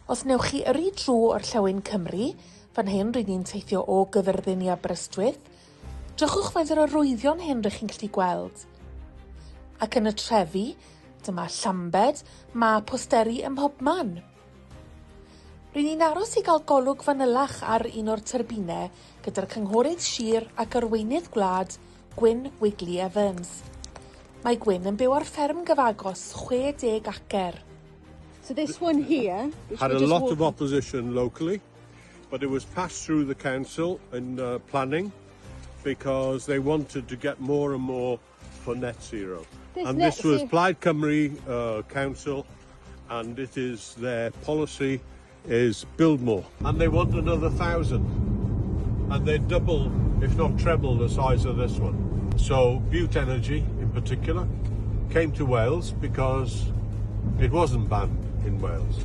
Os wnewch chi yrru drwy orllewin Cymru, fan hyn ry'n ni'n teithio o Gyfyrddin i Aberystwyth, drychwch faint o'r arwyddion hyn rych chi'n gallu gweld. Ac yn y trefi, dyma Llambed, mae posteri ym mhobman. Ry'n ni'n aros i gael golwg fanylach ar un o'r tyrbinau gyda'r Cynghorydd Sir ac Arweinydd Gwlad, Gwyn Wigley Evans. Mae Gwyn yn byw ar fferm gyfagos 60 acer. So this one here, which had we're a just lot of walking- opposition locally, but it was passed through the council in planning because they wanted to get more and more for net zero. This and net this was zero- Plaid Cymru Council, and it is their policy is build more. And they want another 1,000, and they double, if not treble, the size of this one. So Bute Energy, in particular, came to Wales because it wasn't banned in Wales.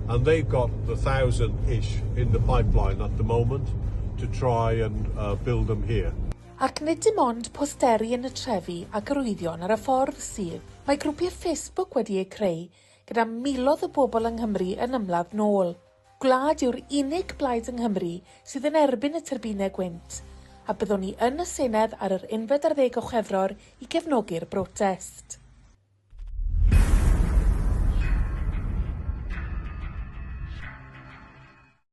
And they've got the 1,000-ish in the pipeline at the moment to try and build them here. Ac nid dim ond posteri yn y trefi ac arwyddion ar y ffordd sydd. Mae grwpiau Facebook wedi eu creu gyda miloedd o bobl yng Nghymru yn ymladd nôl. Gwlad yw'r unig blaid yng Nghymru sydd yn erbyn y tyrbinau gwynt, a byddwn ni yn y Senedd ar yr 11 o Chwefror i gefnogi'r brotest.